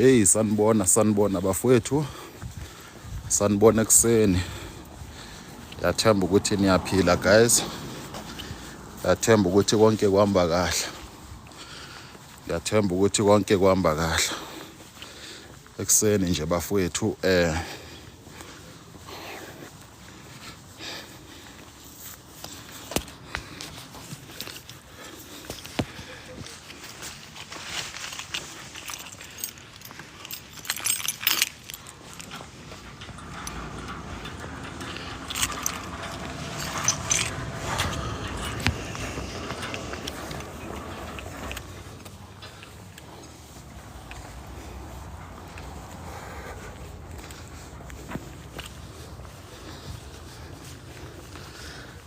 Hey, sanibona sanibona bafowethu, sanibona ekuseni. Ngiyathemba ukuthi niyaphila guys, ngiyathemba ukuthi konke kuhamba kahle, ngiyathemba ukuthi konke kuhamba kahle ekuseni nje bafowethu.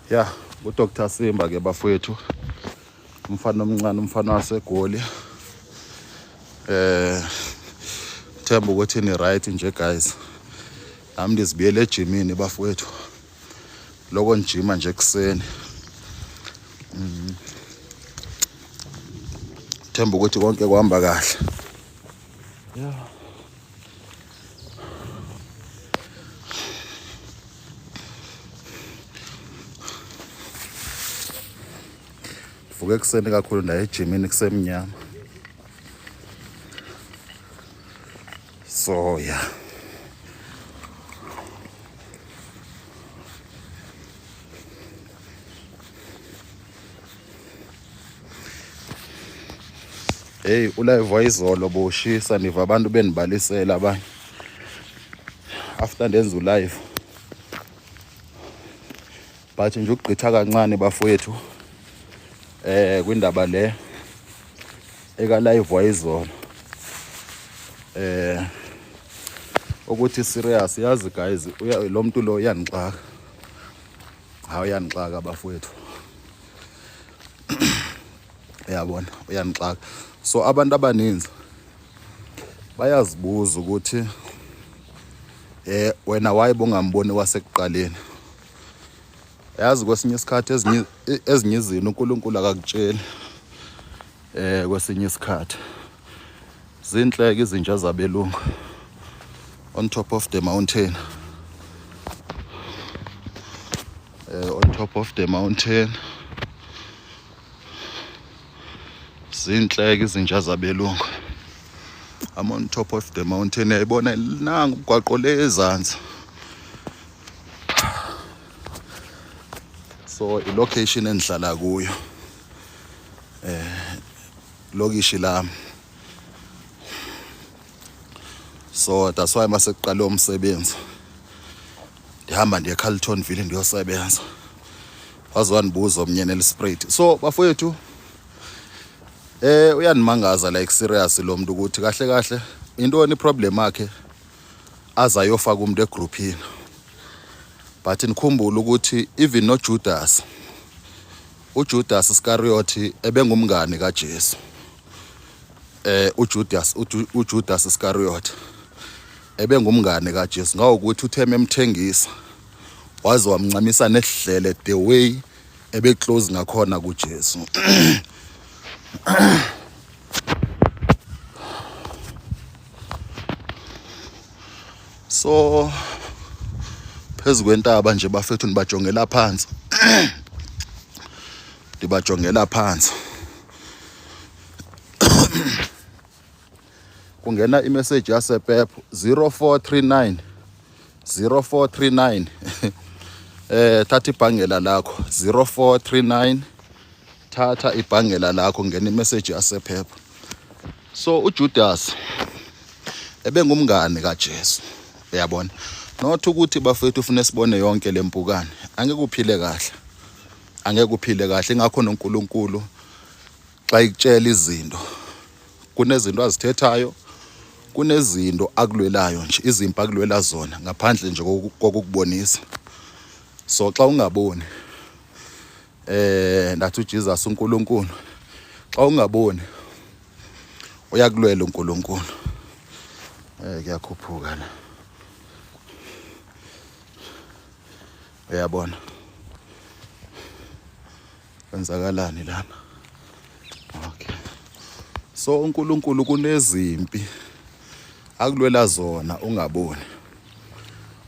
Ya, uDr Simba ke bafowethu, umfana omncane, umfana waseGoli. Themba ukuthi ni right nje guys. Nami ndizibuyele ejimini bafowethu, loko ngijima nje ekuseni. Themba ukuthi konke kuhamba kahle. Yeah. Vuka ekuseni kakhulu ndaye ejimini kusemnyama. So yeah. Hey, ulive wayizolo bowushisa, niva abantu benibalisela abanye. After ndenza ulive. But nje ukugqitha kancane bafowethu kwindaba le eka live wayizolo. Ukuthi serious yazi guys, lo muntu lo uyanixaka. Hayi, uyanixaka bafowethu. Uyabona, uyanixaka. So abantu abaninzi bayazibuza ukuthi wena why bongamboni kwasekuqaleni. Yazi kwesinye isikhathi ezinye izinto uNkulunkulu akakutsheli. Kwesinye isikhathi zinhleke izinja zabelungu on top of the mountain. On top of the mountain zinhleke izinja zabelungu. I'm on top of the mountain. Uyayibona nangu umgwaqo le ezansi. So i-location endihlala kuyo, lokishi lami. So that's why mase kuqale umsebenzi ndihamba ndiye eCarltonville ndiyosebenza. Waze wandibuza omnye Nelspruit. So bafowethu, uyanimangaza like serious lo muntu ukuthi kahle kahle intoni iproblem yakhe azayofaka umuntu egroupini. But nikhumbule ukuthi even no Judas, uJudas Iscariot ebengumngane kaJesu. uJudas Iscariot ebengumngane kaJesu, ngawukuthi uthe memthengisa waze wamncamisa nehlele the way ebe close ngakhona kuJesu. So phezu kwentaba nje bafethu nibajongela phansi, ndibajongela phansi. Kungena imessage yasePep 0439 0439. Thatha ibhangela lakho 0439, thatha ibhangela lakho, ngena imessage yasePep. So uJudas ebengumngane kaJesu, uyabona. Not ukuthi bafethu ufune sibone yonke lempukane, angeke uphile kahle, angeke uphile kahle. Ingakho noNkulunkulu xa ikutshela izinto, kunezinto azithethayo, kunezinto akulwelayo nje, izimpi akulwela zona ngaphandle nje kokukubonisa. So xa ungaboni, ndathi uJesus uNkulunkulu, xa ungaboni uyakulwela uNkulunkulu. Kuyakhuphuka la, uyabona kwenzakalani lana. Okay, so uNkulunkulu kunezimpi Akulwela zona ungaboni.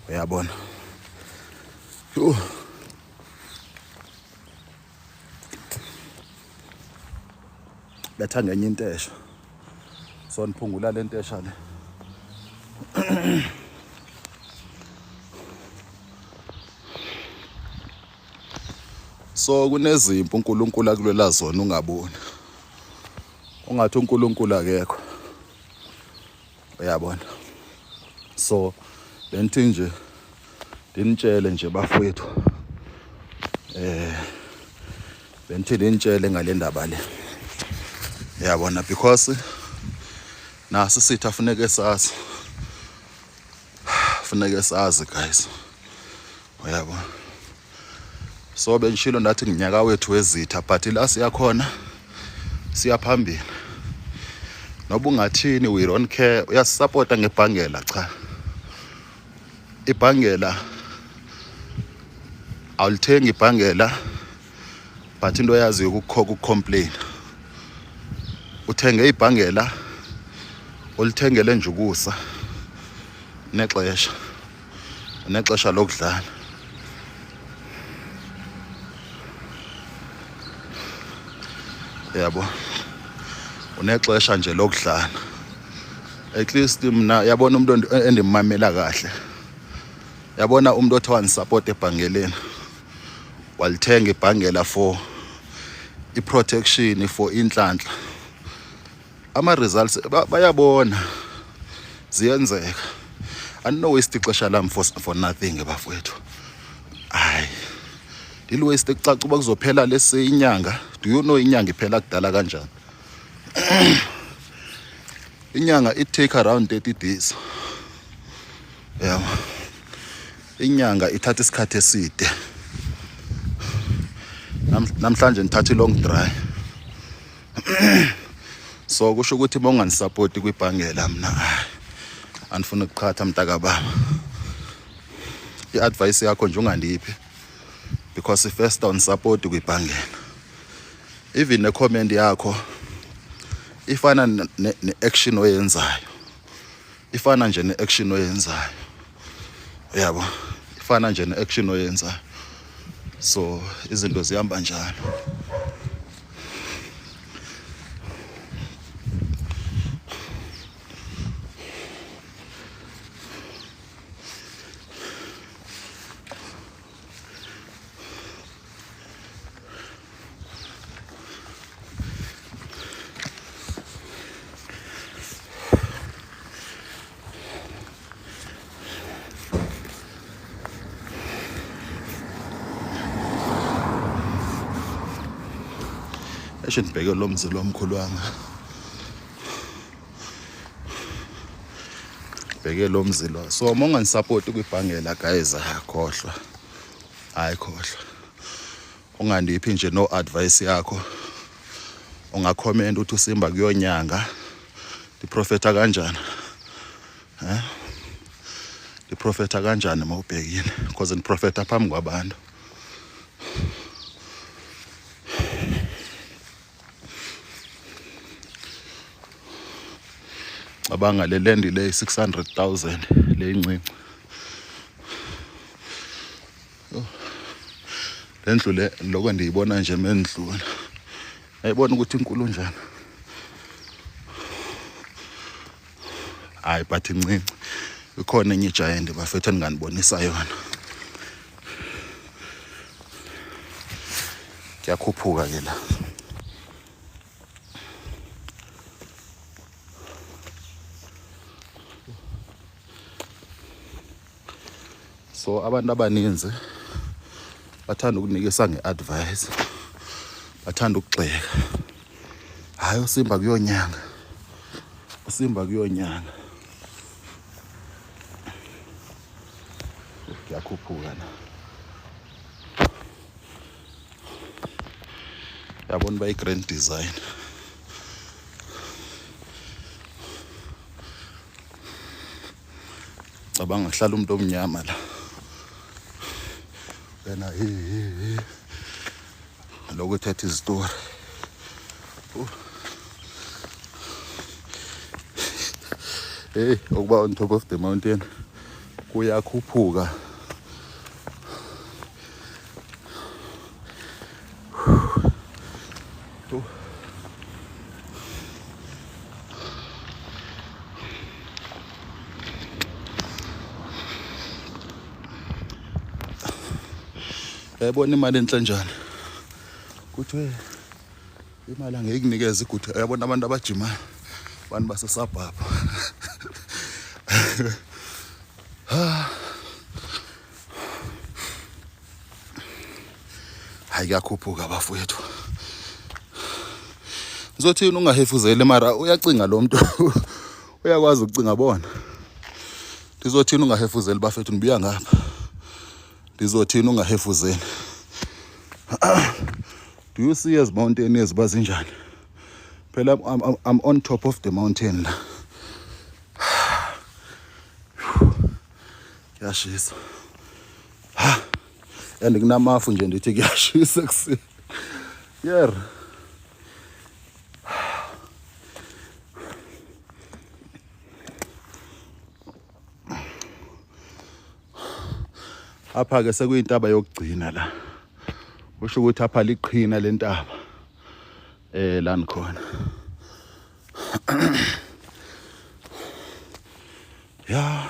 Uyabona? Yho. Betha ngenye intesha. So niphungula le ntesha le. So kunezimpi uNkulunkulu akulwela zona ungaboni. Ungathi uNkulunkulu akekho. Uyabona? So bengithi nje ndinitshele nje bafowethu. Bengithi ndinitshele ngale ndaba le. Uyabona because nasi sitha funeke sazi. Funeke sazi guys. Uyabona? So bengishilo ndathi nginyaka wethu wezitha but la siyakhona siya phambili. Noba ungathini we don't care, uyasisapota ngebhangela cha. Ibhangela awulithengi ibhangela but into oyaziyo ukucomplain. Uthenge ibhangela ulithengele nje ukusa nexesha. Unexesha lokudlala. Yabo. Unexesha nje lokudlala. At least mina yabona umuntu endimamela kahle. Yabona umuntu othi wanisupport ebhangeleni. Walithenga ibhangela for i-protection for inhlanhla. Ama results bayabona ziyenzeka. Andino waste ixesha lam for nothing bafowethu. Hayi. Ndili waste kucaca uba kuzophela lesi inyanga. Do you know inyanga iphela kudala kanjani? Inyanga it take around 30 days. Yabo. Inyanga ithatha isikhathi eside. Namhlanje ngithatha i-long dry. So kusho ukuthi uma unganisapoti kwibhangela mina andifuni ukuqhatha mntakababa. I-advice yakho nje ungandiphi because first awundisapoti kwibhangela. Even ne-comment yakho ifana ne-action oyenzayo. Ifana nje ne-action oyenzayo. Uyabo? Ifana nje ne-action oyenzayo. So izinto zihamba njalo. Eshe ndibheke lo mzi lo mkhulu wami. Bheke lo mzi lo. So uma unganisapoti kwibhangela guys, akhohlwa. Hayi khohlwa. Ungandiphi nje no advice yakho. Ungacomment uthi uSimba kuyonyanga. Ndiprofetha kanjani? Eh? Ndiprofetha kanjani mawubhekile? Because ndiprofetha phambi kwabantu. Cabanga le land le 600,000 le incinci. Le ndlu le lokho ndiyibona nje mendlula. Ayibona ukuthi inkulu njani. Hayi but incinci. Ikhona enye giant bafethu enginganibonisa yona. Kuyakhuphuka ke la. So abantu abaninzi bathanda ukunikisa ngeadvice, bathanda ukugxeka. Hayi uSimba kuyonyanga. uSimba kuyonyanga. Kuyakhuphuka la. Yabona uba i-grand design. Cabanga kuhlala umuntu omnyama la. Wena he he he. Lokho ethatha izitori. Hey, ukuba on top of the mountain kuyakhuphuka. Yayibona imali enhle njani? Kuthiwe imali angeke ikunikeze iguthu. Uyabona abantu abajimayo, abantu basesabhabha. Hayi, kuyakhuphuka bafowethu. Ngizothini ungahefuzeli mara uyacinga lo muntu. Uyakwazi ukucinga bona. Ndizothini ungahefuzeli bafethu, nibuya ngapha. Ndizothini ungahefuzeli. Do you see ezi mountain ezi bazinjani? Phela I'm on top of the mountain la. Kuyashisa. Ha. And kunamafu nje ndithi kuyashisa ekuseni. Yer. Apha ke sekuyintaba yokugcina la. Kusho ukuthi apha liqhina lentaba. La nikhona. Ya.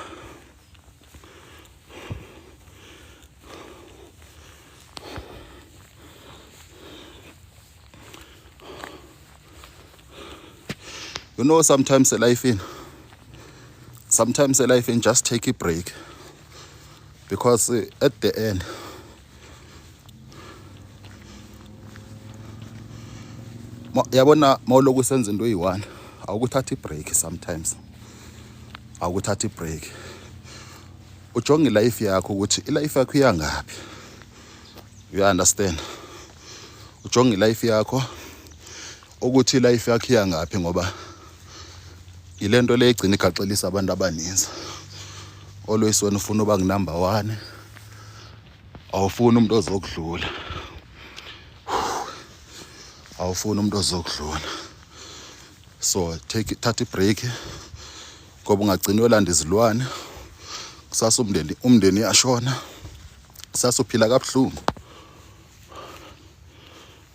You know, sometimes life in, sometimes life in just take a break, because at the end, yabona mawuloku usenza into eyi-one, awukuthatha i-break sometimes, awukuthatha i-break, ujonge i-life yakho ukuthi i-life yakho iya ngaphi. You understand? Ujonge i-life yakho ukuthi i-life yakho iya ngaphi, ngoba yile nto le igcina igaxelisa abantu abaninzi. Always wena ufuna uba ngu-number one, awufuni umuntu ozokudlula, awufuni umuntu ozokudlula. So take thatha i-break, ngoba ungagcina uyolanda izilwane kusasa, umndeni uyashona kusasa, uphila kabuhlungu.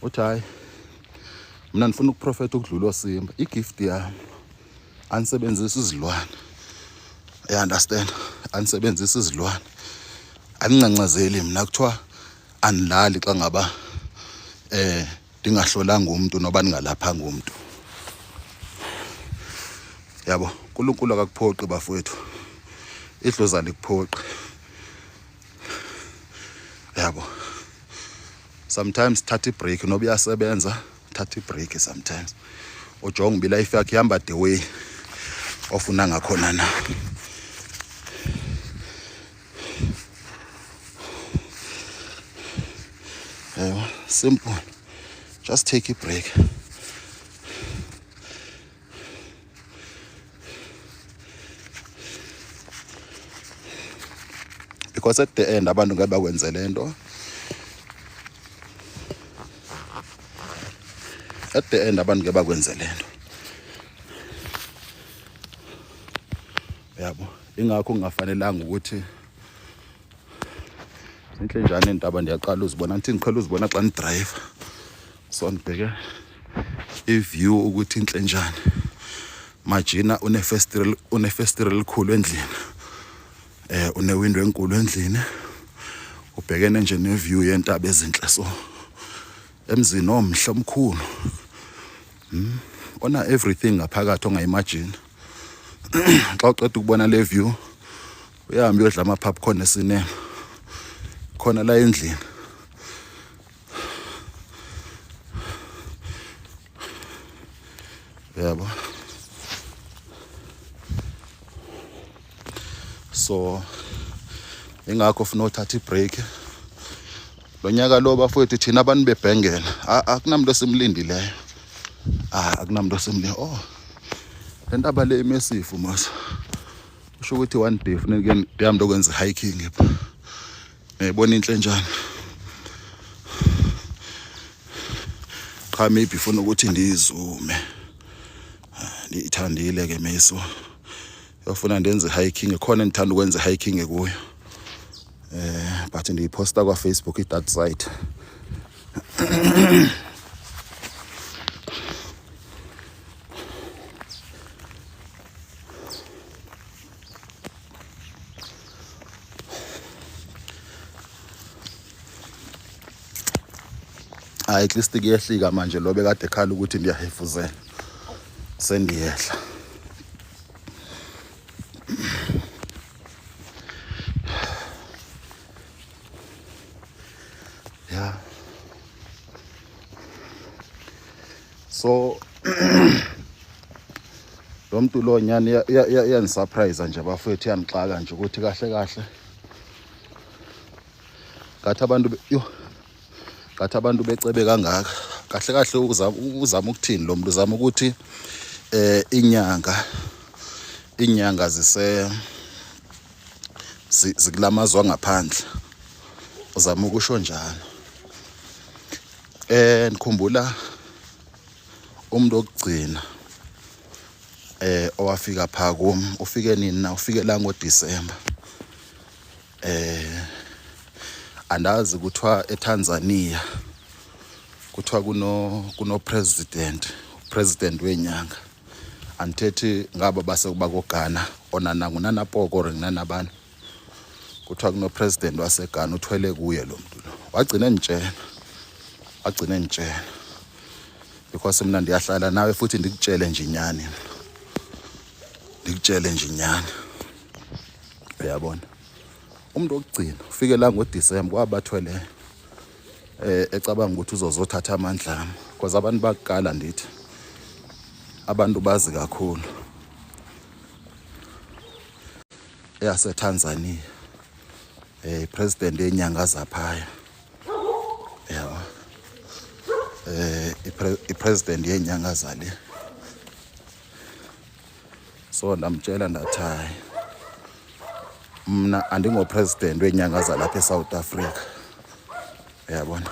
Uthi hayi, mina ndifuna ukuprofetha ukudlula osimba, i-gift yami anisebenzisi izilwane. You understand? Anisebenzisi izilwane, aningcancazeli. Mina kuthiwa anilali xa ngaba ndingahlolanga umuntu noba ndingalaphanga umuntu, yabo. uNkulunkulu akakuphoqi bafowethu, idlozi alikuphoqi, yabo. Sometimes thatha i-break, noba uyasebenza, thatha i-break sometimes, ujonge uba i-life yakho ihamba the way ofuna ngakhona na. Yebo, simple, just take a break, because at the end abantu ngeke bakwenzele nto. At the end abantu ngeke bakwenzele nto, yabo. Ingakho kungafanelanga ukuthi zinhle njani iintaba. Ndiyaqala uzibona, ndithi ndiqhela uzibona xa ndidrayiva, so ndibheke i-view ukuthi intle njani. Majina unefestire elikhulu endlini, une-window enkulu endlini, ubhekene nje ne-view yentaba ezinhle. So emzini omhle omkhulu, Ona everything ngaphakathi ongayi-imagine. Xa uqeda ukubona le view, uyahamba uyodla ama-popcorn esinema khona la endlini. Yabo, so ingakho ufuna uthatha i-break lo nyaka lo bafowethu. Thina abantu bebhengela, akunamntu esimlindileyo. Ah, akunamntu osimlindi. Oh, le ntaba le i-massive mos. Kusho ukuthi one day funeke ndihambe ndokwenza i-hiking pha. Ngiyayibona inhle njani. Qha maybe ifuna ukuthi ndiyizume. Ndiyithandile ke meso. Yofuna ndenze hiking khona endithanda ukwenza hiking kuyo. But ndiyiphosta kwa Facebook i that site. Hayi, at least kuyehlika manje. Lo bekade ekhala ukuthi ndiyahefuzela, sendiyehla. Yeah, so lo muntu lo nyani iyangisurprise nje bafethu, iyangixaka nje ukuthi kahle kahle ngathi abantu yo ngathi abantu becebe kangaka. Kahle kahle uzama ukuthini lo muntu? Uzama ukuthi inyanga zise zikulamazwe angaphandle, uzama ukusho njalo. Nikhumbula umuntu okugcina owafika pha kum? Ufike nini na? Ufike la ngoDisemba. Andazi, kuthiwa eTanzania kuthiwa kuno president wenyanga. Andithethi ngaba basekuba koGhana onana ngunana Poko or ngunana bani. Kuthiwa kuno president waseGhana uthwele kuye lo muntu lo. Wagcina enditshela because mina ndiyahlala nawe futhi ndikutshele nje inyani, ndikutshele nje inyani, uyabona. Umuntu wokugcina ufike la ngoDisemba kwabathwele ecabanga ukuthi uzozothatha amandla ami, because abantu bakuqala, ndithi abantu bazi kakhulu eyaseTanzania, president yenyanga zaphaya, yabo, ipresident yenyanga zale. So ndamtshela ndathi hayi, mna andingopresident wenyanga zalapha eSouth Africa, uyabona.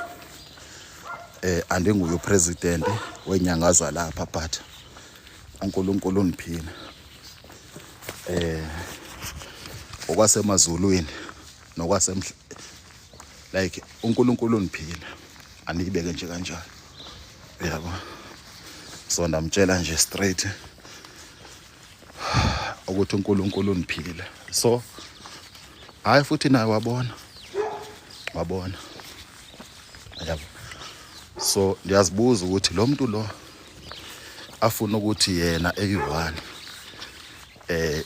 Andinguye upresident wenyanga zalapha, but uNkulunkulu undiphile okwasemazulwini nokwasemhl like uNkulunkulu undiphile, andiyibeke nje kanjalo, uyabo. So ndamtshela nje straight ukuthi uNkulunkulu undiphile. So hayi, futhi naye wabona, yabo. So ndiyazibuza ukuthi lo muntu lo afuna ukuthi yena eyi-one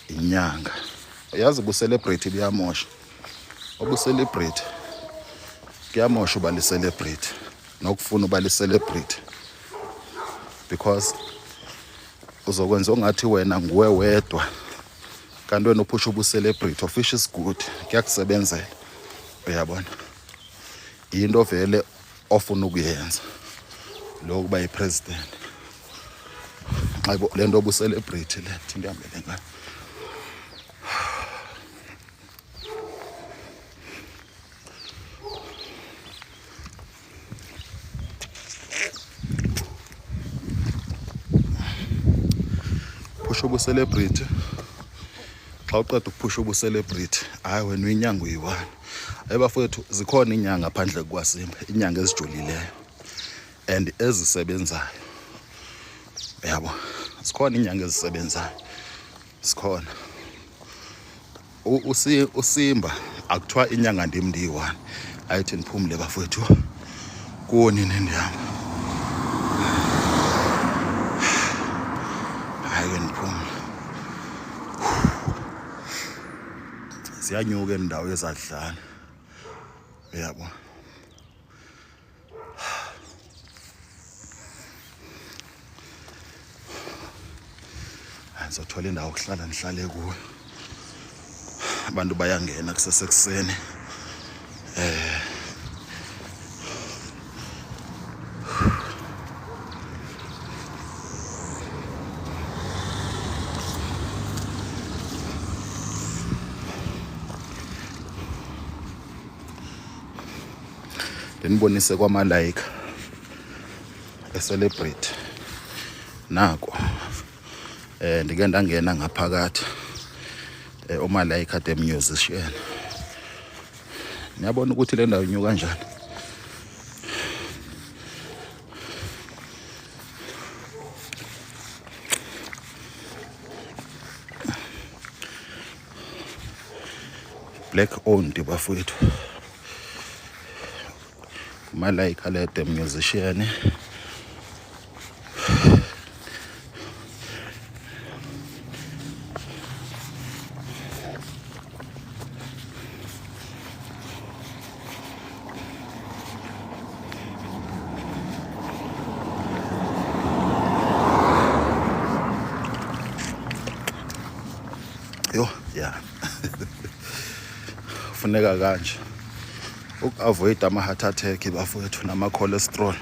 inyanga, yazi, ubu-celebrity buyamosha, ubu-celebrity kuyamosha uba li-celebrity nokufuna uba li-celebrity, because uzokwenza ongathi wena nguwe wedwa, kanti wena uphusha ubu-celebrity of which is good, kuyakusebenzela, uyabona. Into vele ofuna ukuyenza lokuba yi-president, hayibo, le nto obu-celebrity le thi ndihambele ngayo. Phusha ubu-celebrity, xa uqeda ukuphusha ubu-celebrity, hayi, wena uyinyanga uyi-one. Hayi bafowethu, zikhona iinyanga phandle kwaSimba, iinyanga ezijulileyo and ezisebenzayo, yabo. Zikhona iinyanga ezisebenzayo, zikhona. USimba akuthiwa inyanga ndim ndiyi-one. Ayithi ndiphumle bafowethu, kunini ndihamba. Hayi ke, ndiphumle. Ziyanyuka endawo ezadlala, uyabo. Ngizothola indawo yokuhlala, ndihlale kuyo. Abantu bayangena kusesekuseni. Ndinibonise kwamalayika ecelebrity nako. Ndike ndangena ngaphakathi. uMalaika the musician. Niyabona ukuthi le ndawo inyuka kanjani. Black owned bafowethu. Malaika le the musician. Yo, yeah. Funeka kanje. Uku-avoid ama-heart attack bafowethu nama-cholesterol.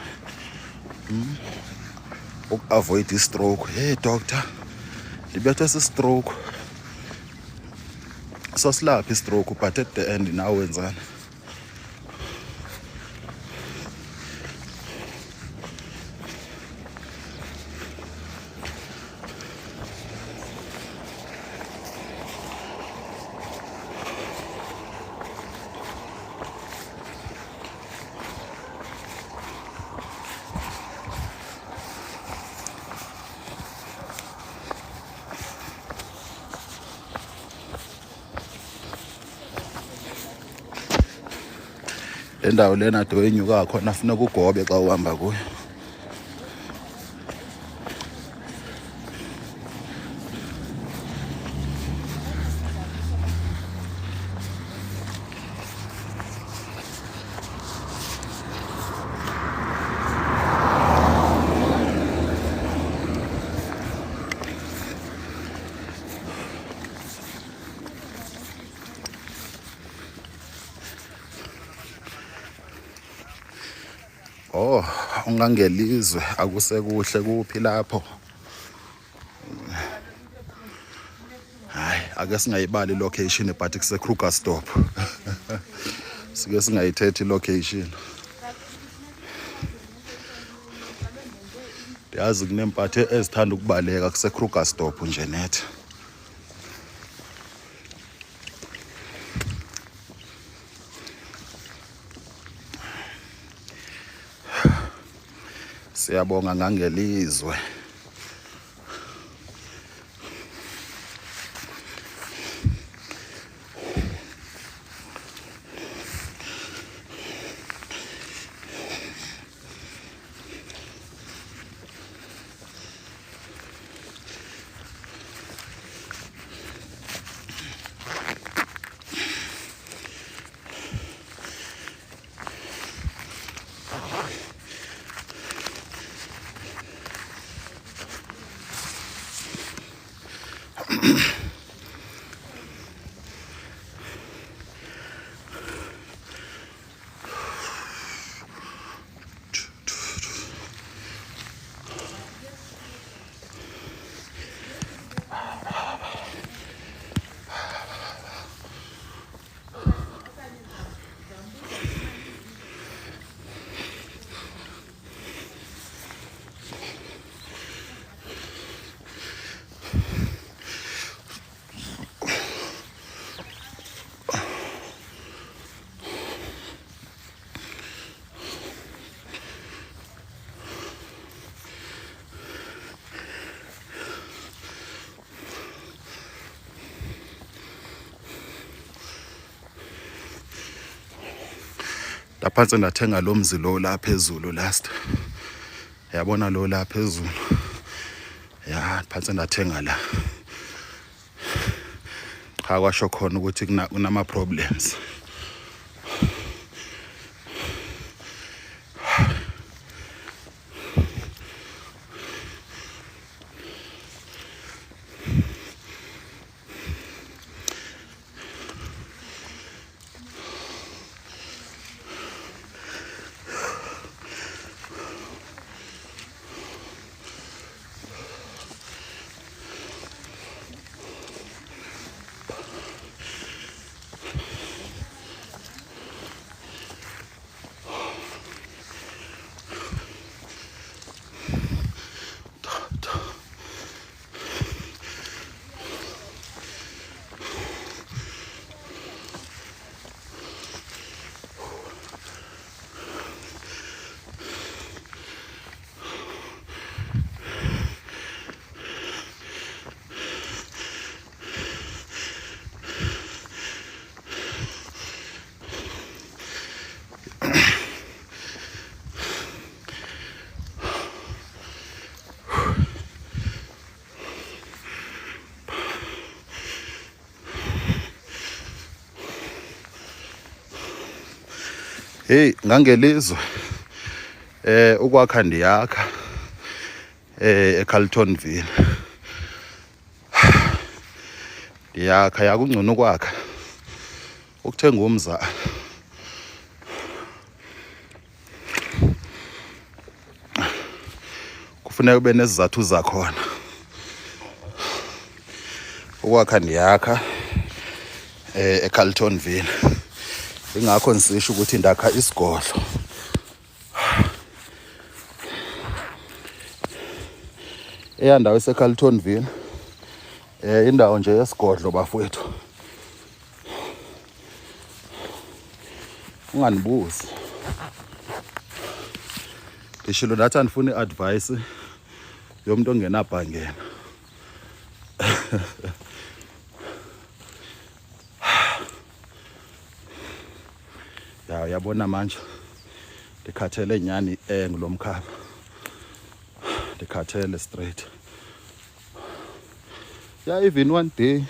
Uku-avoid i-stroke. Hey doctor, ndibethwe si-stroke. Sasilapha i-stroke but at the end nawe wenzani? Le ndawo lena do enyuka khona funeka ugobe xa uhamba kuyo. Oh, ungangelizwe akusekuhle kuphi lapho. Hayi, ake singayibali location but kuse Krugersdorp. Sike singayithethi location. Ndiyazi kunempatho ezithanda ukubaleka kuse Krugersdorp nje net. Siyabonga ngangelizwe. Laphansi ndathenga lo mzi lo la phezulu last. Yabona lo la phezulu. Ya, phansi ndathenga la. Cha kwasho khona ukuthi kunama problems. Hey, ngangelizwe ukwakha ndiyakha eCarltonville. Ndiyakha yakungcono ukwakha ukuthenga umza. Kufuneka ube nezizathu zakhona. Ukwakha ndiyakha eCarltonville. Ingakho ngisisho ukuthi ndakha isigodlo. Eya ndawo eseCarltonville indawo nje yesigodlo bafowethu. Unganibuzi. Ngishilo ndathi andifuni i-advice yomuntu ongenabhangela. Ya uyabona manje ndikhathele nyani ngulomkhaba. Ndikhathele straight. Yeah, even one day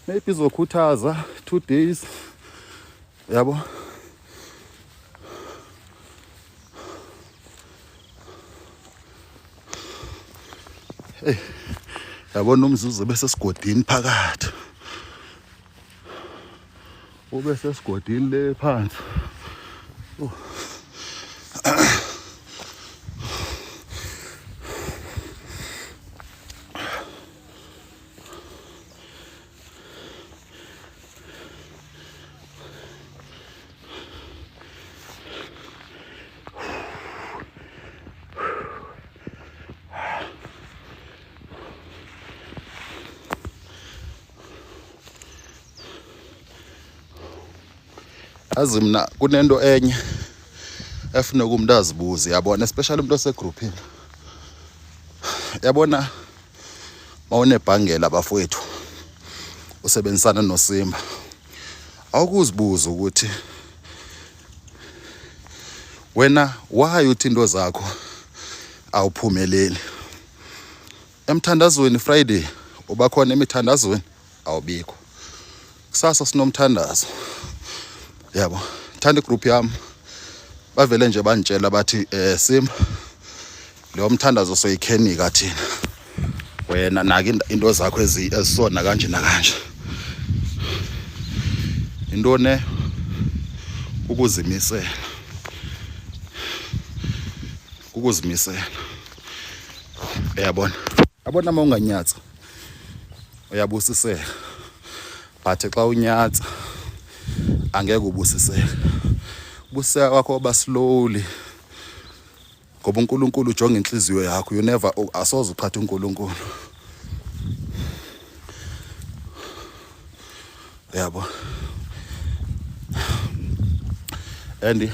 maybe izokhuthaza 2 days yabo. Hey, yabona umzuzu bese sigodini phakathi, ube sesigodini le phansi. Oh. Azi mina kunento enye efuneka umuntu azibuze, yabona, especially umuntu osegruphini. Yabona mawunebhangela bafowethu usebenzisana noSimba, awukuzibuza ukuthi wena why uthi into zakho awuphumeleli. Emthandazweni Friday uba khona emithandazweni, awubikho. Kusasa sinomthandazo, yabo. Thanda igroup yami, bavele nje bantshela bathi Simba, leyo mthandazo soyikhenika thina, wena naka into zakho ezisona kanje nakanje. Intoni? Ukuzimisela, ukuzimisela. Uyabona, yabona uma unganyatsa uyabusiseka, but xa unyatsa angeke ubusiseke. Ubusiseka kwakho oba slowly ngoba uNkulunkulu ujonga inhliziyo yakho. You never, asoze uqhathe uNkulunkulu, yabo. And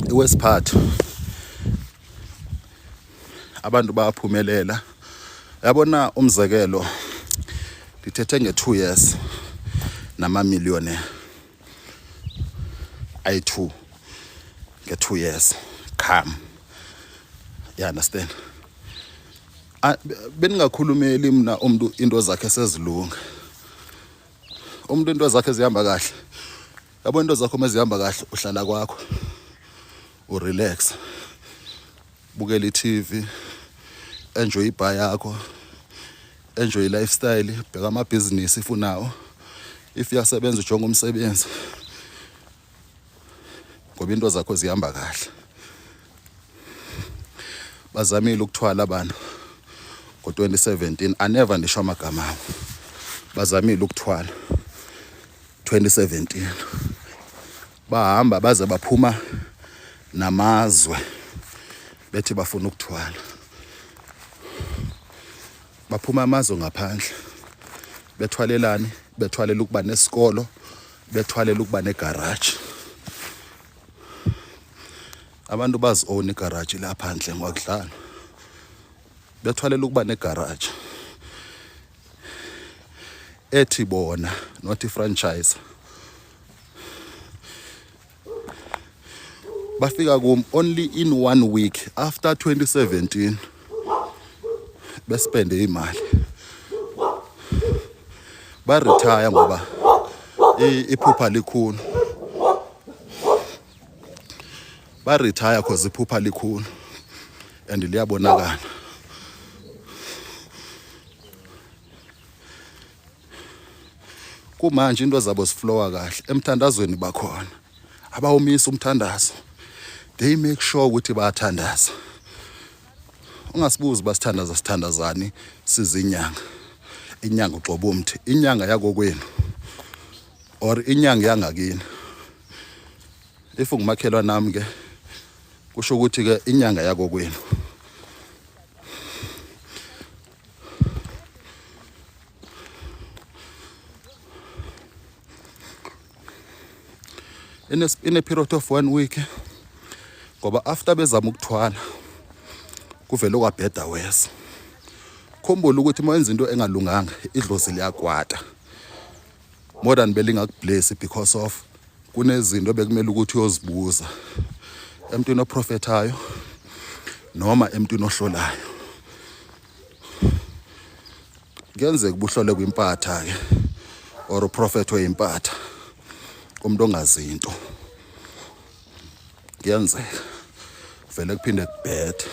iwesiphatho abantu bayaphumelela, yabona. Umzekelo, ndithethe nge-2 years nama-millionaire ayi-2 nge-2 years. Come, you understand? Beningakhulumeli mna umuntu into zakhe sezilunga, umuntu into zakhe zihamba kahle. Yabo, into zakho mezihamba kahle, uhlala kwakho, urelax, bukela i-TV, enjoy ibha yakho, enjoy i-lifestyle, bheka amabhizinisi if unawo, if uyasebenza ujonga umsebenzi, ngoba into zakho zihamba kahle. Bazamile ukuthwala abantu ngo-2017, anever ndisho amagama abo. Bazamile ukuthwala 2017, bahamba baze baphuma namazwe bethi bafuna ukuthwala, baphuma amazwe ngaphandle bethwalelani, bethwalela ukuba nesikolo, bethwalela ukuba negaraji. Abantu bazi-own igaraji la phandle ngwakudlala, bethwalela ukuba negaraji ethi bona, not i-franchise. Bafika kum only in one week after 2017 bespende imali, baretire ngoba Iphupha likhulu. Ba retire cause iphupha likhulu and liyabonakala. Kumanje into zabo ziflowa kahle emthandazweni bakhona. Abawumisa umthandazo. They make sure ukuthi bayathandaza. Ungasibuzi basithandaza sithandazani sizinyanga. Inyanga ugxoba umthi, inyanga yakokwenu or inyanga yangakini. If ungumakhelwa nami ke kusho ukuthi ke inyanga yakokwenu. In a period of one week ngoba after bezama ukuthwala kuvele kwabheda wesa. Khumbula ukuthi uma wenza into engalunganga idlozi liyakwata more than belingakubless because of kunezinto bekumele ukuthi uyozibuza emntwini oprofethayo noma emntwini ohlolayo. Kuyenzeka ubuhlole kwimpatha ke or uprofethwe impatha umuntu ongazi into. Kuyenzeka vele kuphinde kubhede.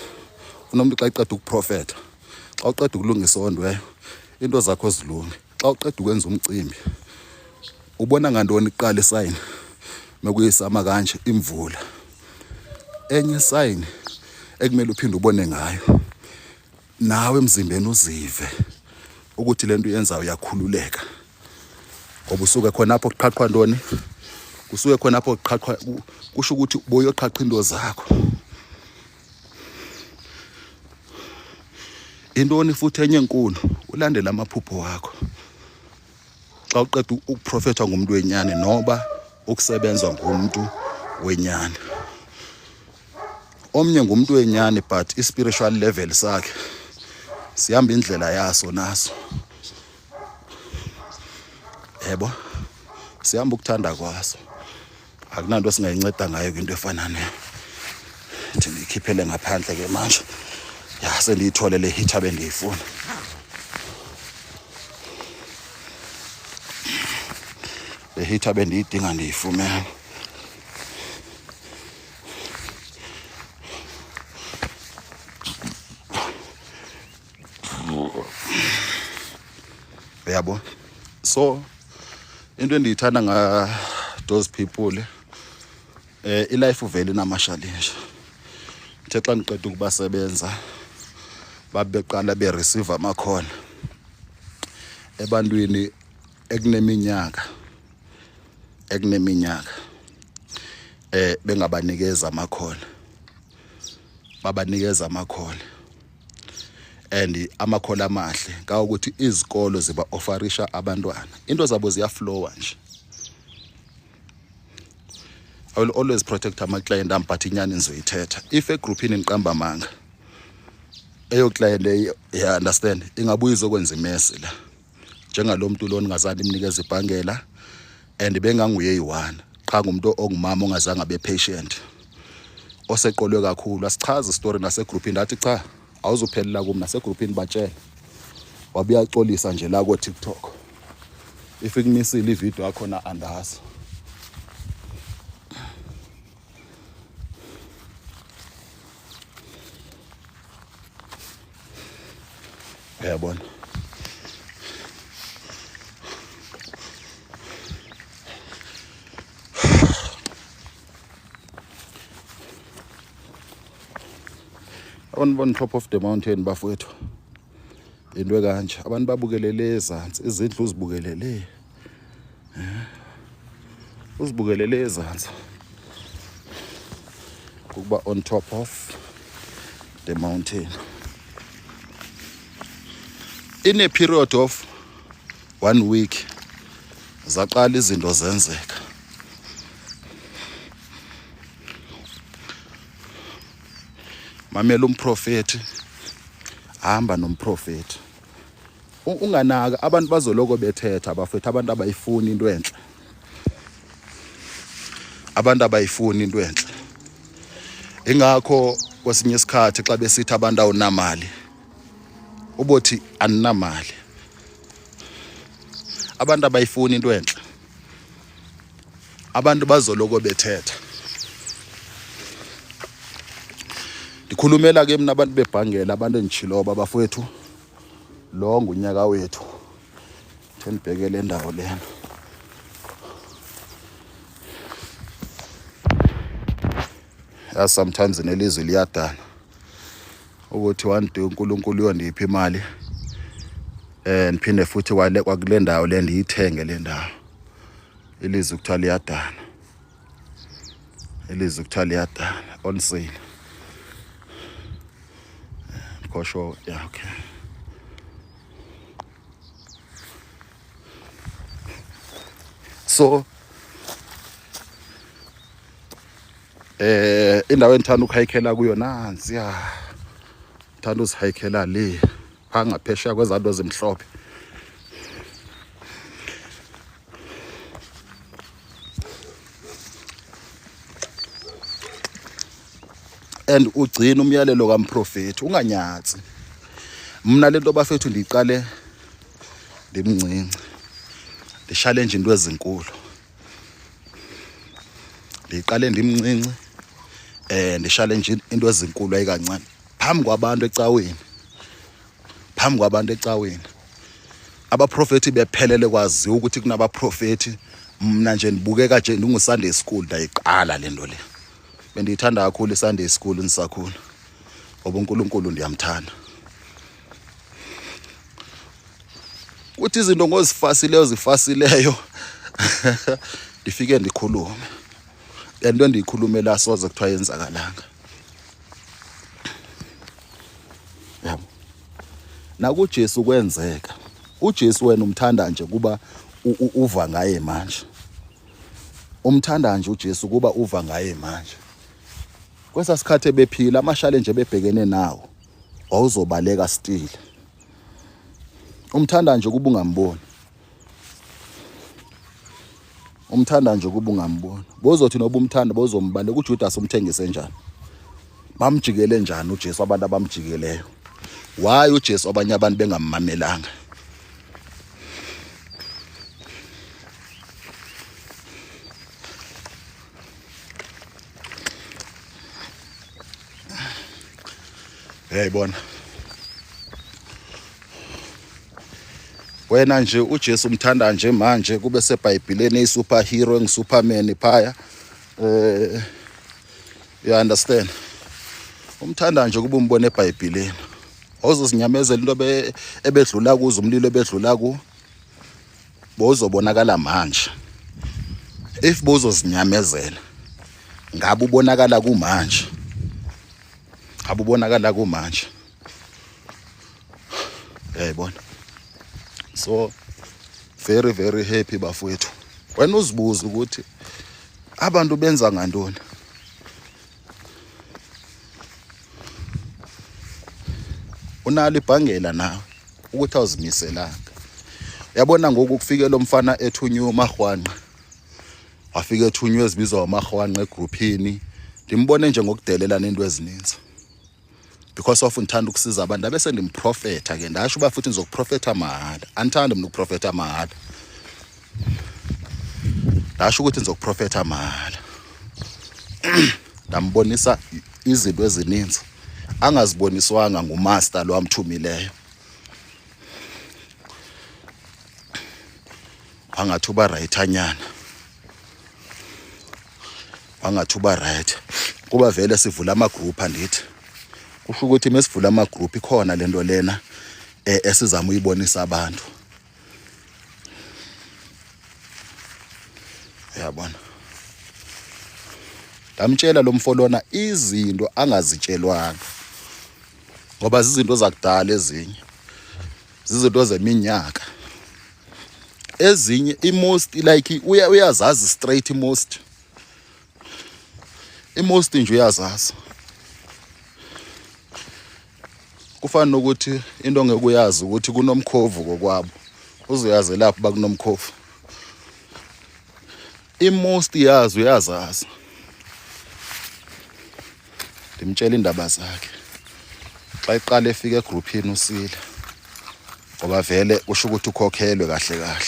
Ufuna umuntu xa eqeda ukuprofetha, xa uqeda ukulungisa ondweyo into zakho zilunge. Xa uqeda ukwenza umcimbi ubona ngantoni kuqala isayini mekuyisama kanje imvula. Enye isayini ekumele uphinde ubone ngayo nawe emzimbeni uzive ukuthi lento uyenzayo uyakhululeka ngoba usuke khonapho kuqhaqhwa ntoni, kusuke khonapho kuqhaqhwa, kusho ukuthi boyoqhaqha into zakho. Intoni futhi enye enkulu, ulandele amaphupho wakho. Xa uqeda ukuprofethwa ngumuntu wenyani noba ukusebenzwa ngumuntu wenyani. Omnye ngumuntu wenyani but i-spiritual level sakhe sihamba indlela yaso naso. Yebo, sihamba ukuthanda kwaso. Akunanto esingayinceda ngayo kwinto efana ne. Thi ndiyikhiphele ngaphandle ke manje. Ya, sendiyithole le heater bendiyifuna. Le heater bendiyidinga ndiyifumene. Uyabo? So into endiyithanda nga those people ilife uvele inama-challenge. Uthe xa ndiqeda ukubasebenza babeqala be-receive ama-call ebantwini ekuneminyaka bengabanikeza ama-call, babanikeza ama-call and ama-call amahle ngawukuthi izikolo ziba offerisha abantwana, into zabo ziyaflowa nje. I will always protect ama-client am but inyani nizoyithetha. If egroupini niqamba amanga, eyo client yeah, understand, ingabuya izokwenza imesi la. Njengalo muntu lo ningazange nimnikeze ibhangela and benganguye eyi-one qha, ngumuntu ongumama ongazange abe patient oseqolwe kakhulu. Asichaze story nasegroupini, ndathi cha, awuzuphelela kum nasegroupini, batshele. Wabuya axolisa nje la ko TikTok. If ikumisile ivideo yakhona andazi. Uyabona? Abantu on top of the mountain bafowethu, into ekanje abantu babukelele ezantsi, izindlu uzibukelele, uzibukelele ezantsi, ukuba on top of the mountain. In a period of 1 week zaqala izinto zenzeka. Mamela umprofeti, hamba nomprofeti. Unganaka abantu bazoloko bethetha bafethu, abantu abayifuni into enhle, abantu abayifuni into enhle. Ingakho kwesinye isikhathi xa besithi abantu awunamali, ubothi aninamali. Abantu abayifuni into enhle. Abantu bazoloko bethetha. Ndikhulumela ke mina abantu bebhangela, abantu enditshiloba bafowethu, lo ngunyaka wethu. Thenibheke le ndawo lena. Ya, sometimes nelizwi liyadana ukuthi one day uNkulunkulu uyondipha imali, ndiphinde futhi kwale kwakule ndawo le ndiyithenge le ndawo. Ilizwi kuthiwa liyadana, ilizwi kuthiwa liyadana. On sale khosho. Yeah, okay. So indawo endithanda ukuhayikhela kuyo nansi ya, ngithanda uzihayikhela le phaa ngaphesheya kwezanto ezimhlophe. And ugcina umyalelo kamprofethi, unganyatsi. Mna lento bafethu ndiyiqale ndimncinci, ndishalenje into ezinkulu. Ndiyiqale ndimncinci, ndishalenje into ezinkulu ayikancane phambi kwabantu ecaweni, phambi kwabantu ecaweni. Abaprofethi bephelele, kwaziwa ukuthi kunabaprofethi. Mna nje ndibukeka nje ndingu-Sunday school. Ndayiqala le nto le, bendiyithanda kakhulu i-Sunday school ndisakhula, ngoba uNkulunkulu ndiyamthanda. Kuthi izinto ngozifasileyo zifasileyo, ndifike ndikhulume le nto endiyikhulumela, soze kuthiwa yenzakalanga, yabo. NakuJesu kwenzeka. UJesu wena umthanda nje kuba uva ngaye manje, umthanda nje uJesu kuba uva ngaye manje. Kwesa sikhathi ebephila, amashale nje bebhekene nawo, wawuzobaleka still. Umthanda nje kuba ungamboni, umthanda nje kuba ungamboni. Bozothi noba umthanda bozombaleka. UJudas umthengise njani? Bamjikele njani uJesu abantu abamjikeleyo? Why uJesu abanye abantu bengammamelanga? Uyayibona wena nje uJesu umthanda nje manje kube seBhayibheleni, eyi-superhero, engu-Superman phaya, you understand? Umthanda nje kuba umbone eBhayibheleni, awuzozinyamezela into ebedlula kuzo, umlilo ebedlula ku bozobonakala manje. If bozozinyamezela, ngabe ubonakala kumanje, ngabe ubonakala kumanje. Uyayibona? So very very happy bafowethu. Wena uzibuza ukuthi abantu benza ngantoni. Unalo ibhangela nawe ukuthi awuzimiselanga. Uyabona ngoku kufike lo mfana ethunywe umahwanqa, wafika ethunywe ezibizwa amahwanqa egruphini. Ndimbone nje ngokudelela nento ezininzi because of ngithanda ukusiza abantu, abese ndimprofetha ke. Ndasho uba futhi ndizokuprofetha mahhala, andithandi mna ukuprofetha mahhala. Ndasho ukuthi ndizokuprofetha mahhala, ndambonisa izinto ezininzi angaziboniswanga ngumaster lo amthumileyo. Wangathi uba right anyana, wangathi uba right, kuba vele sivula amagroup. Andithi kusho ukuthi mesivula amagroup ikhona lento lena esizama uyibonisa abantu, uyabona? Ndamtshela lo mfo lona izinto angazitshelwanga, ngoba zizinto zakudala ezinye, zizinto zeminyaka ezinye. I-most like uyazazi straight, i-most nje uyazazi. Kufana nokuthi into ongeke uyazi ukuthi kunomkhovu kokwabo, uzoyazi lapho bakunomkhovu. I-most yazi, uyazazi. Ndimtshela indaba zakhe xa iqala efika egruphini, usile, ngoba vele kusho ukuthi ukhokhelwe kahle kahle.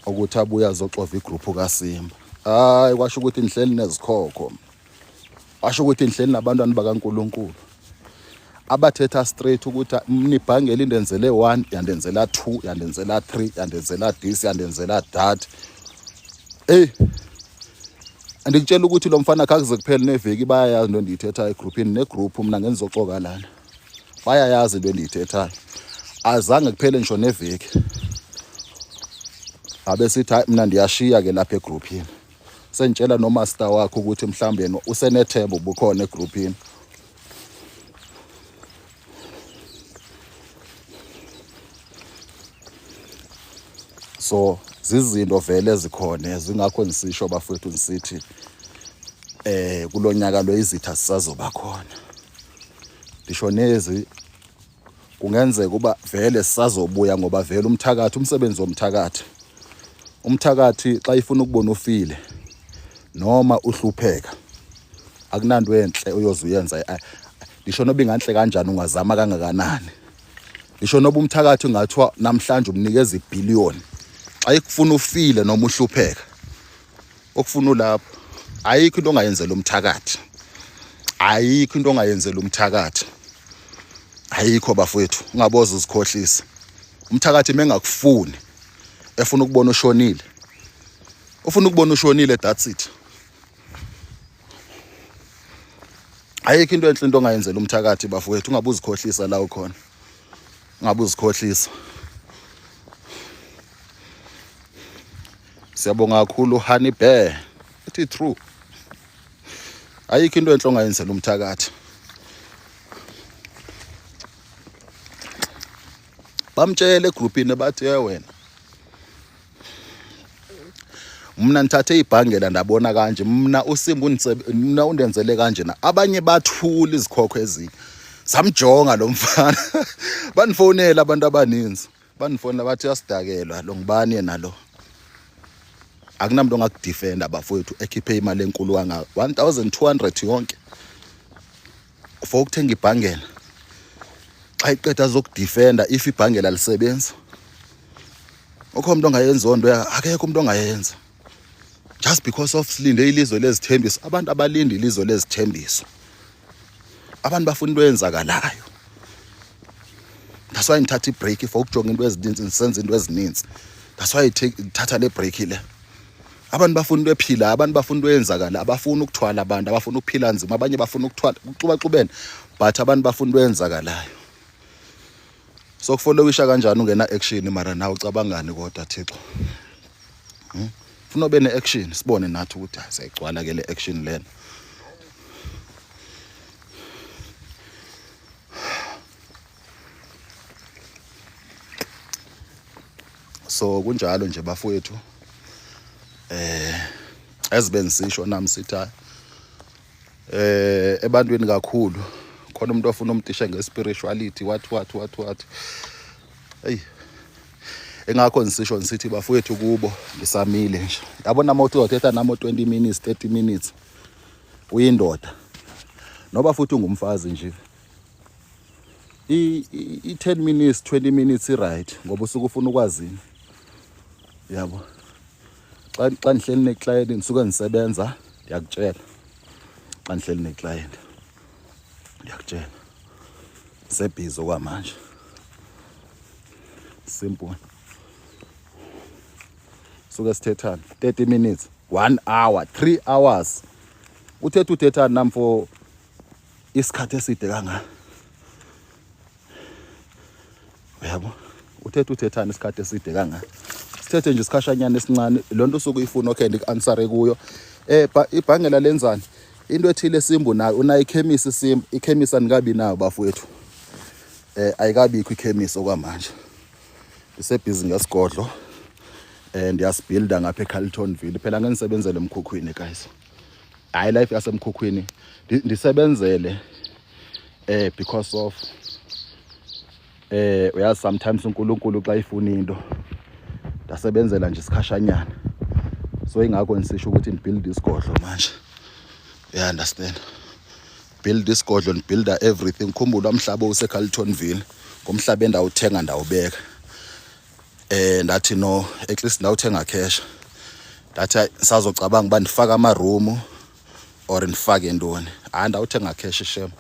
Ukuthi abuye azoxova igruphu kaSimba. Hayi, kwasho ukuthi nihleli nezikhokho. Washo ukuthi nihleli nabantwana bakaNkuluNkulu. Abathetha straight ukuthi mnibhangela indenzele 1, yandenzela 2, yandenzela 3, yandenzela this, yandenzela that. Hey, andikutshela ukuthi lo mfana khakuze kuphele neveki, bayayazi into endiyithethayo egrupini negroup, mna ngendizoxoka lana. Bayayazi into endiyithethayo. Azange kuphele ngisho neveki. Abe sithi hayi, mina ndiyashiya ke lapha egroupini. Sengitshela nomaster wakho ukuthi mhlawumbe yena usenethemba ubukhona egroupini. So zizinto vele ezikhona, zingakho ngisisho bafowethu, ngisithi kulonyaka lo izitha sisazoba khona. Ngisho nezi kungenzeka uba vele sisazobuya, ngoba vele umthakathi, umsebenzi womthakathi, umthakathi xa ifuna ukubona ufile noma uhlupheka, akunanto enhle oyoze uyenza. Ngisho noba inganhle kanjani, ungazama kangakanani, ngisho noba umthakathi ungathiwa namhlanje umnikeza ibhiliyoni, xa ikufuna ufile noma uhlupheka, okufuna ulapho. Ayikho into ongayenzela umthakathi, ayikho into ongayenzela umthakathi, ayikho bafowethu. Ungaboza uzikhohlisa. Umthakathi mengakufuni, efuna ukubona ushonile, ufuna ukubona ushonile, that's it. Ayikho into enhle into ongayenzela umthakathi bafowethu. Ungabe uzikhohlisa la ukhona, ungabe uzikhohlisa. Siyabonga kakhulu, Honey Bear. Ithi true, ayikho into enhle ongayenzela umthakathi. Bamtshele egrupini, bathi, "Ye wena, mna ndithathe ibhangela, ndabona kanje mna uSimba mna undenzele kanje." Na abanye bathula izikhokho, ezinye samjonga lo mfana. Bandifonela abantu abaninzi, bandifonela bathi uyasidakelwa lo, ngubani yena lo? Akunamuntu ongakudefenda bafowethu ekhiphe imali enkulu kangaka, 1200 yonke for ukuthenga ibhangela, xa iqeda azokudefenda if ibhangela lisebenza. Ukho umuntu ongayenza nto? Akekho umuntu ongayenza just because of silinde ilizwe lezithembiso. Abantu abalindi ilizwe lezithembiso, abantu bafuna into eyenzakalayo. That's why ngithatha ibreak for ukujonga into ezininzi, ndisenza into ezininzi. That's why ngithatha le break le. Abantu bafuna into ephilayo, abantu bafuna into eyenzakala, abafuni ukuthwala, abantu abafuna ukuphila nzima, abanye bafuna ukuthwala kuxubaxubene, but abantu bafuna into eyenzakalayo. So kufollowisha kanjani ungena action? Mara nawe ucabangani kodwa, Thixo? Funa ube ne-action, sibone nathi ukuthi hayi, siyayigcwala ke le action lena. So kunjalo nje bafowethu, ezibe ngisisho nami sithi hayi, ebantwini kakhulu khona umuntu ofuna umtishe ngespirituality, what what what what. Hey, engakho ngisisho ngisithi bafowethu kubo ngisamile nje. Yabona, uma uthi uzothetha nami 20 minutes, 30 minutes, uyindoda noba futhi ungumfazi nje, i-10 minutes, 20 minutes i-right, ngoba usuke ufuna ukwazini, yabo. Xa ndihleli neclient, ndisuke ndisebenza, ndiyakutshela, xa ndihleli neclient, ndiyakutshela, sebhizi okwamanje. Simple, suke sithethana 30 minutes, 1 hour, 3 hours. Uthetha uthethana nami for isikhathi eside kangaka, uyabo? Uthetha uthethana isikhathi eside kangaka, sithethe nje isikhashanyana esincane, lo nto usuke uyifuna, okay, ndiku-answere kuyo. Ibhangela lenzani into ethile, Simbu nayo unayo ikhemisi, Simbu? Ikhemisi andikabi nayo bafowethu, ayikabikho ikhemisi okwamanje. Ndisebhizi ngesigodlo, ndiyasibuilda ngapha eCarltonville. Phela ngeke nisebenzele emkhukhwini guys, hayi, life yasemkhukhwini ndisebenzele because of uyazi, sometimes uNkulunkulu xa ifuna into, ndasebenzela nje isikhashanyana. So ingakho ngisisho ukuthi ndibuild isigodlo manje, you understand? Build isigodlo, ndibuilda everything. Khumbula, umhlaba useCarltonville ngumhlaba endawuthenga, ndawubeka. Ndathi no, at least ndawuthenga cash. Ndathi hayi, sazocabanga uba ndifake ama-room or ndifake ntoni. Hayi, ndawuthenga cash shem,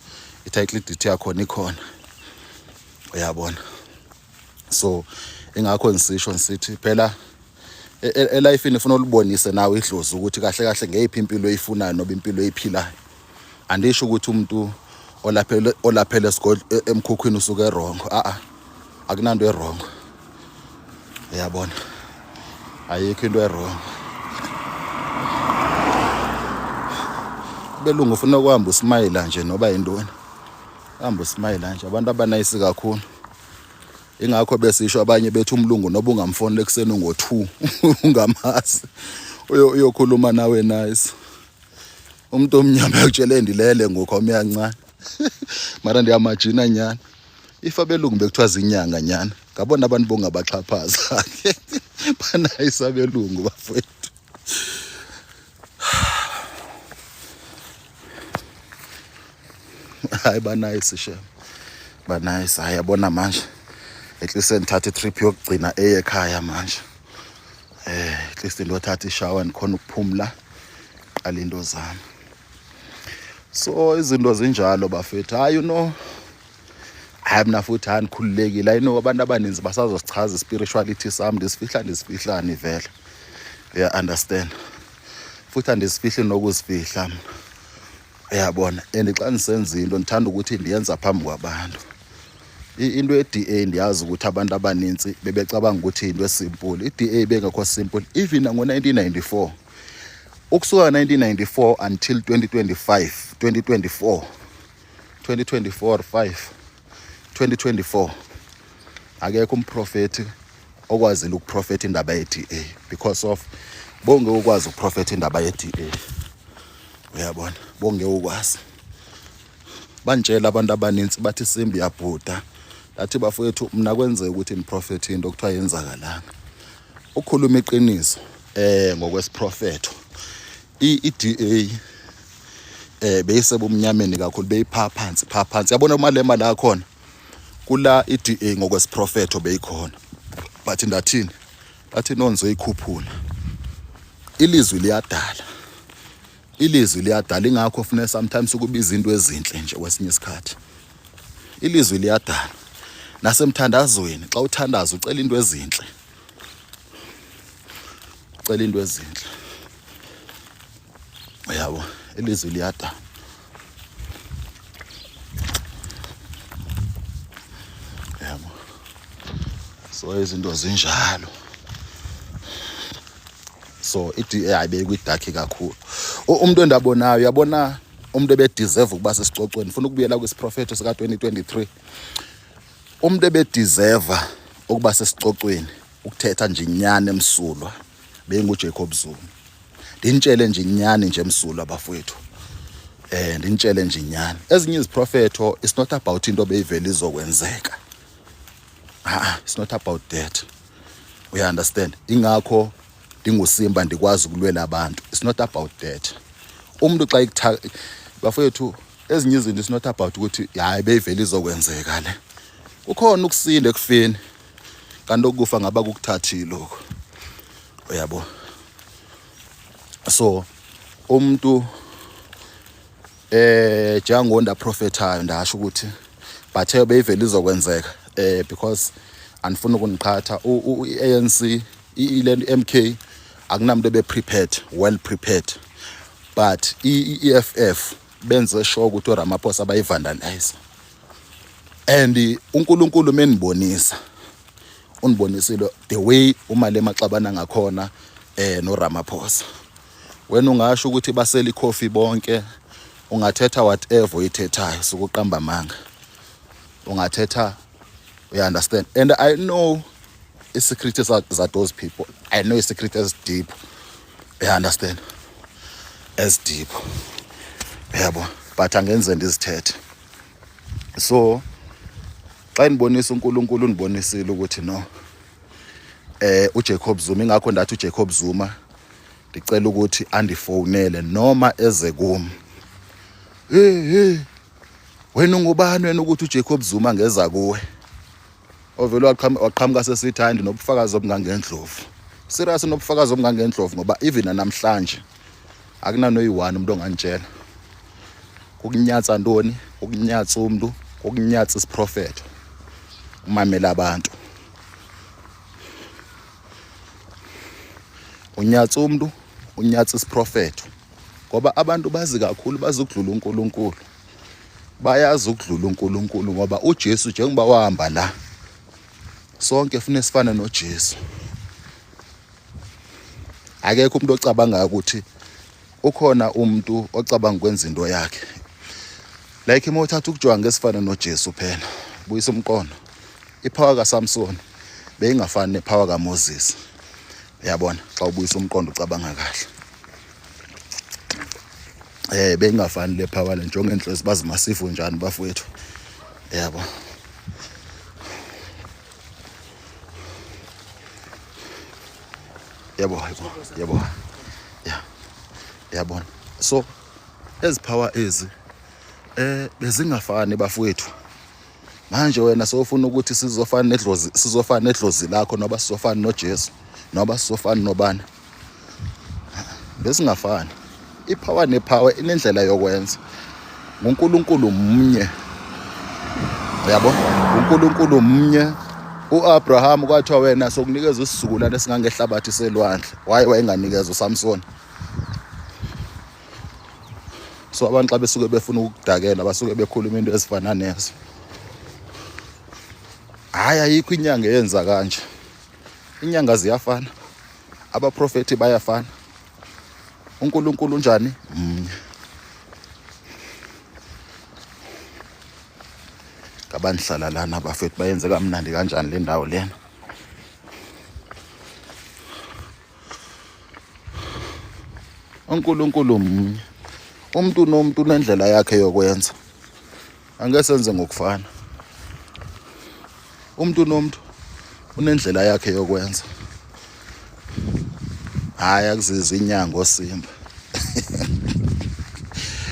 i-title deed yakhona ikhona, uyabona. So ingakho ngisisho ngisithi phela elifini ufuna ulibonise nawe idlozi ukuthi kahle kahle ngeyiphi impilo oyifunayo noba impilo oyiphilayo. Andisho ukuthi umuntu olaphele esigodlo emkhukhwini usuke wrong, a a akunanto e-wrong, uyabona, ayikho into e-wrong. Belungu ufuna ukuhamba usmayila nje noba yintoni, hamba usmayila nje, abantu abanayisi kakhulu. Ingakho besisho abanye bethi umlungu noba ungamfonela ekuseni ngo-2 ungamazi, uyokhuluma nawe nice. Umuntu omnyama uyakutshela ndilele ngoku awumiyancane, mara ndiyamajina nyana. If abelungu bekuthiwa zinyanga nyana, ngabona abantu bongabaxhaphaza banayisi abelungu bafowethu. Hayi, banayisi shem, banayisi. Hayi, yabona manje at least sendithatha i-trip yokugcina eye ekhaya manje. At least ndiyothatha ishawa, ndikhona ukuphumla, qala into zami. So izinto zinjalo bafethu. Hayi, you know, hayi mna futhi hayi ndikhululekile. I know abantu abaninzi basazosichaza i-spirituality sami, ndisifihla ndisifihlani vele, uya understand. Futhi andisifihli nokuzifihla mna, uyabona. And xa ndisenza into ndithanda ukuthi ndiyenza phambi kwabantu. Into ye-DA ndiyazi ukuthi abantu abanintsi bebecabanga ukuthi into e-simple. I-DA bengekho simple even ngo-1994. Ukusuka 1994 until 2025, 2024, 2024 5, 2024, akekho umprofeti okwazile ukuprofetha indaba ye-DA because of bonge ukwazi ukuprofetha indaba ye-DA, uyabona, bonge ukwazi. Bantshela abantu abaninzi bathi simbi yabhuda. Ndathi bafowethu, mna kwenzeka ukuthi niprofethe into okuthiwa yenzakalanga. Ukukhuluma iqiniso ngokwesiprofetho, i-DA beyisebumnyameni kakhulu, beyipha phansi pha phansi, yabona. Umalema la khona kula i-DA ngokwesiprofetho beyikhona, but ndathini, bathi nonzo ikhuphula. Ilizwi liyadala, ilizwi liyadala. Ingakho funeka sometimes ukubiza into ezinhle nje kwesinye isikhathi. Ilizwi liyadala nasemthandazweni, xa uthandaza ucela into ezinhle, ucela into ezinhle, uyabo. Ilizwi liyadala, yabo. So izinto zinjalo. So i-DA ayibekwi-dark kakhulu. Umuntu endabonayo, uyabona, umuntu ebe-deserve ukuba sesicocweni, ufuna ukubuyela kwisiprofetho sika-2023, umuntu ebe-deserve ukuba sesicocweni, ukuthetha nje inyani emsulwa, benguJacob Zuma. Ndinitshele nje inyani nje emsulwa bafowethu, ndinitshele nje inyani. Ezinye iziprofetho, it's not about into beyivele izokwenzeka, ah, it's not about that, you understand. Ingakho ndingusimba, ndikwazi ukulwela abantu. It's not about that. Umuntu xa ikutha bafowethu, ezinye izinto it's not about ukuthi hayi beyivele izokwenzeka le. Kukhona ukusinda ekufeni, kanti okufa ngaba kukuthathile lokho, uyabo. So umuntu njengonda profethayo, ndasho ukuthi bathe beyivele izokwenzeka because andifuni ukuniqhatha. I-ANC, ile MK, akunamuntu ebe prepared, well prepared, but i-EFF benze sure ukuthi uRamaphosa bayivandalize. And uNkulunkulu menibonisa, unibonisile the way uMalema xabana ngakhona noRamaphosa. Wena ungasho ukuthi basela ikhofi bonke, ungathetha whatever oyithethayo, sukuqamba amanga ungathetha, you understand. And I know i-secret za those people, I know i-secret as deep, you understand, as deep, yabo, but angenze ndizithethe. So xa ndibonisa uNkulunkulu, undibonisile ukuthi no, uJacob Zuma. Ingakho ndathi uJacob Zuma ndicela ukuthi andifonele noma eze kum. Hey hey, wena ungubani wena ukuthi uJacob Zuma ngeza kuwe? Ovele waqhamuka sesithi hayi ndinobufakazi obungangendlovu. Serious, unobufakazi obungangendlovu, ngoba even namhlanje akunanoyi-one umuntu ongantshela kukunyatsa ntoni, kukunyatsa umntu, kukunyatsa isiprofetho, umamela abantu. Unyatsa umntu, unyatsa isiprofetho, ngoba abantu bazi kakhulu, bazi ukudlula uNkulunkulu, bayazi ukudlula uNkulunkulu, ngoba uJesu njengoba wahamba la, sonke fune sifane noJesu. Akekho umuntu ocabangayo ukuthi ukhona umuntu ocabanga ukwenza into yakhe, like uma uthatha ukujonga ngesifana noJesu phela, buyisa umqondo, ipower kaSamson beyingafani nepower kaMoses, uyabona? Xa ubuyisa umqondo ucabanga kahle, beyingafani le power le. Njonge enhlosi bazimasifu njani bafowethu, yabo? Yebo, ya, yabona. So ezi power ezi bezingafani bafowethu. Manje wena sowufuna ukuthi sizofana nedlozi, sizofana nedlozi lakho, noba sizofana noJesu, noba sizofana nobani? Besingafani. Ipower nepower inendlela yokwenza. NguNkulunkulu mnye, yabo, uNkulunkulu mnye. uAbraham kwathiwa wena sokunikeza isizukulwane esingangehlabathi selwandle, waye wayenganikezwa uSamson. So abantu xa besuke befuna ukudakela basuke bekhuluma into ezifana nezo. Hayi, ayikho inyanga eyenza kanje. Inyanga ziyafana, abaprofethi bayafana, uNkulunkulu unjani? Mnye. Ngabanihlala lana bafethu, bayenze kamnandi kanjani le ndawo lena? uNkulunkulu mnye. Umuntu nomuntu unendlela yakhe yokwenza, angeke senze ngokufana. Umuntu nomuntu unendlela yakhe yokwenza. Hayi, akuzizi inyanga osimba,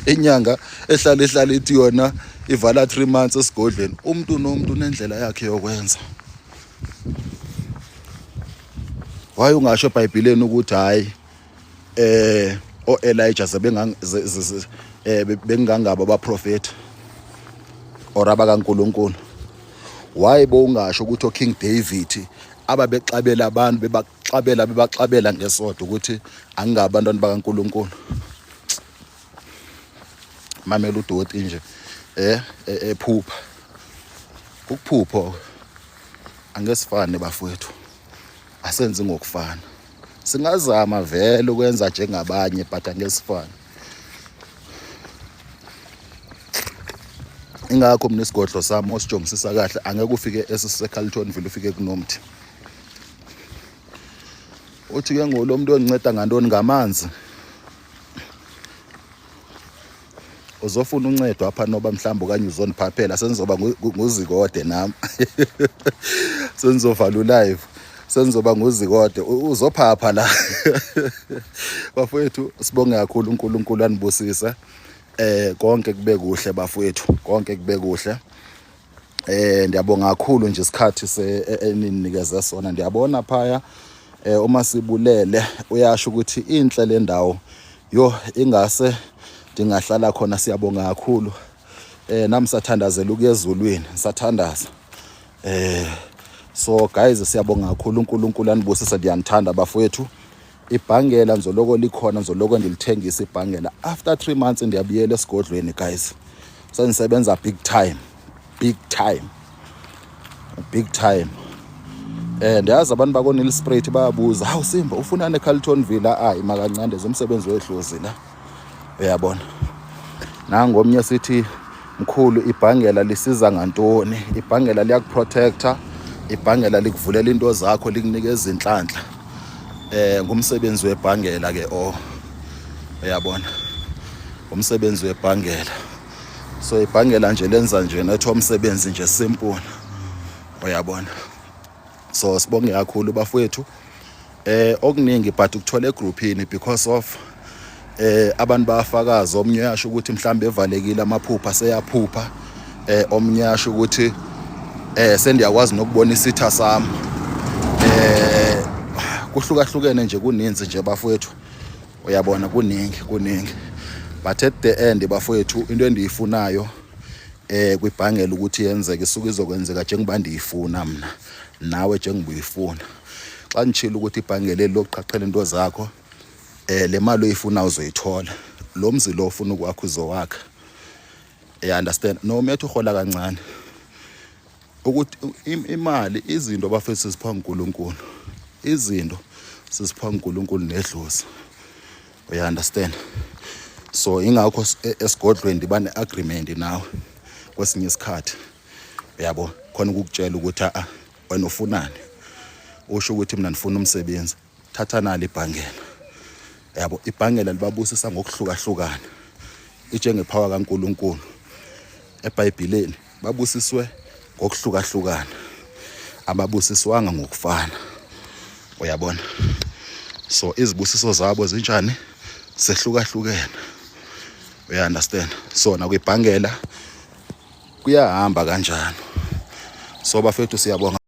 inyanga ehlala ihlala ithi yona ivala 3 months esigodlweni. Umuntu nomuntu unendlela yakhe yokwenza. Why ungasho eBhayibheleni ukuthi hayi, oElijah sebengang bengangabo abaprofeti or abakaNkuluNkulu? Why bowungasho ukuthi oKing David ababexabela abantu, bebaxabela, bebaxabela ngesodo, ukuthi angingabantwana bakaNkuluNkulu? Mamela udoti nje, ephupha ukuphupho. Angesifane bafowethu, asenzi ngokufana. Singazama vele ukwenza njengabanye, but angesifane. Ingakho mina isigodlo sami osijongisisa kahle angeke ufike esiseCarltonville, ufike kunomthi. Uthi ke ngolo muntu onginceda ngantoni? Ngamanzi. Uzofuna uncedo apha noba mhlawumbe okanye uzondiphaphela, sengizoba nguzikode nami, sengizovala ulive, sengizoba nguzikode, uzophapha la. Bafowethu, sibonge kakhulu, uNkulunkulu anibusise, konke kube kuhle bafowethu, konke kube kuhle. Ndiyabonga kakhulu nje isikhathi se eninikeze sona. Ndiyabona phaya uma sibulele uyasho ukuthi inhle le ndawo, yo, ingase ndingahlala khona. Siyabonga kakhulu. Nami sathandazela ukuya ezulwini, sathandaza. So guys, siyabonga kakhulu, uNkulunkulu anibusise, ndiyanithanda bafowethu. Ibhangela nzoloko likhona, nzoloko ndilithengisa ibhangela. After 3 months ndiyabuyela esigodlweni guys, sengisebenza big time, big time, big time. Ndiyazi abantu bakoNelspruit bayabuza, hawu Simba, ufunani eCarltonville? Hayi makancane, zomsebenzi wedlozi la, uyabona. Nangomnye sithi, mkhulu, ibhangela lisiza ngantoni? Ibhangela liyakuprotecta, ibhangela likuvulela into zakho, likunikeza inhlanhla. Ngumsebenzi webhangela ke o, uyabona, umsebenzi webhangela. So ibhangela nje lenza nje netho umsebenzi nje simple, uyabona. So sibonge kakhulu bafowethu. Okuningi but ukuthola egroupini because of abantu bayafakaza. Omnye uyasho ukuthi mhlambe evalekile amaphupha seyaphupha, omnye uyasho ukuthi Sendiyakwazi nokubona isitha sami. Kuhlukahlukene nje, kuninzi nje bafowethu, uyabona, kuningi kuningi, but at the end bafowethu, into endiyifunayo kwibhangela ukuthi yenzeke, isuke izokwenzeka njengoba ndiyifuna mna, nawe njengoba uyifuna. Xa nditshilo ukuthi ibhangela eli lokuqhaqhela into zakho, le mali oyifuna uzoyithola, lo mzi lo ufuna ukwakha uzowakha, you understand? No matter uhola kancane, ukuthi imali, izinto bafethu siziphiwa uNkulunkulu, izinto siziphiwa uNkulunkulu nedlozi, you understand? So ingakho esigodlweni ndiba ne-agreement nawe kwesinye isikhathi, uyabo, khona ukukutshela ukuthi a wena ufunani, usho ukuthi mina ndifuna umsebenzi, thatha nali ibhangela, yabo. Ibhangela libabusisa ngokuhlukahlukana, itshengepower kaNkuluNkulu. EBhayibheleni babusiswe ngokuhlukahlukana, ababusiswanga ngokufana, uyabona? So izibusiso zabo zinjani? Sehlukahlukene, uya understand? So nakwibhangela kuyahamba kanjalo. So bafethu, siyabonga.